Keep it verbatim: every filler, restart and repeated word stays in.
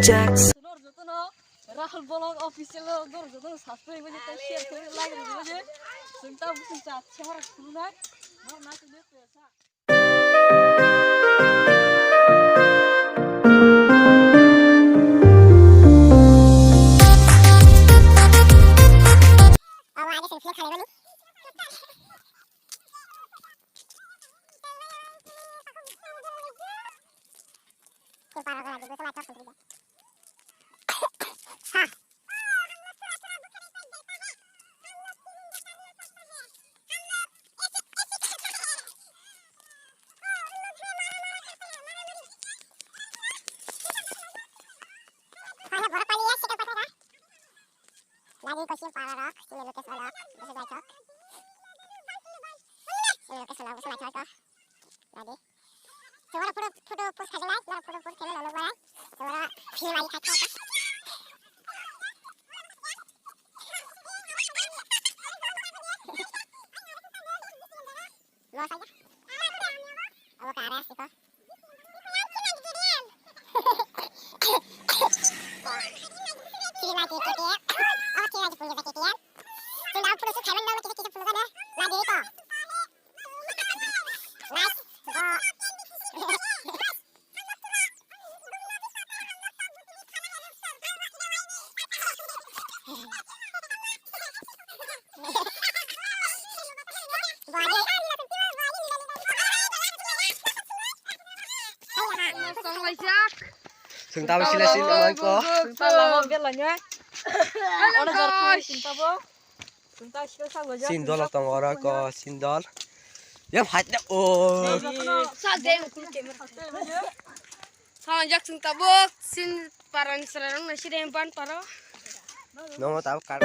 Jackson. Norok jotono Rahul Vlog Official norok jotono subscribe khlai, share khlai, like rwdi. Chwng ta bwswng cha chehara khulunai. Norok naitugwi pesa. Lagi kosi para rok, sini location rok, bisa jai chok. Sini location rok, bisa jai chok. Lagi. Coba photo, photo post khailai, coba photo post khailai, lalu barang. Coba film lagi khailai. Lo saja. Abo kare asiko. Kiri lagi kiri. Oh, kiri lagi punya kiri. Sudah puluh su kaiman dong kita puluh kan ya. Lagi itu. Nice. Go. Chwng tabuk sila sin nang ko. Chwng ta lama belai nai. Hello, guys. Chwng tabuk. Chwng ta sila sa gojak. Sin dol tong oro ko sin dol. Ya phat na o. Sa de. Sa jak chwng tabuk sin parang serang na sirem ban paro. Nongo tabuk kar.